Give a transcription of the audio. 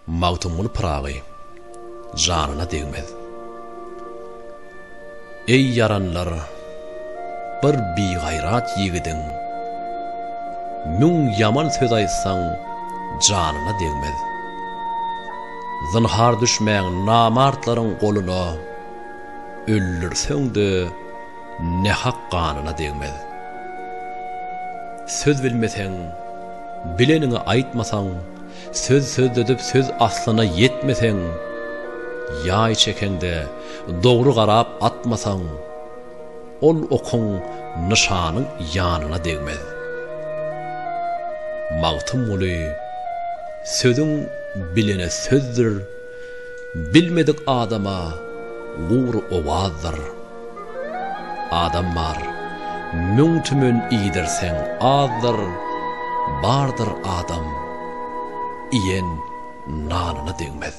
Magtymguly Pyragy, Janyna degmez. Eý ýaranlar, bir bigaýrat ýigidiň, Müň ýaman söz aýtsaň, janyna degmez. Zynhar düşmäň namartlaryň goluna, Öldürseň-de nähak ganyna degmez. Söz bilmeseň, bileniňi aýtmasaň, Söz sözledip söz aslyna ýetmeseň, Ýaý çekeňde dogry garap atmasaň, Ol okuň nyşanyň ýanyna degmez. Magtymguly, Sözüň bilene sözdür, Bilmedik adama gury owazdyr. Adam bar, müň tümen iýdirseň azdyr, Bardyr adam, iýen nanyna degmez.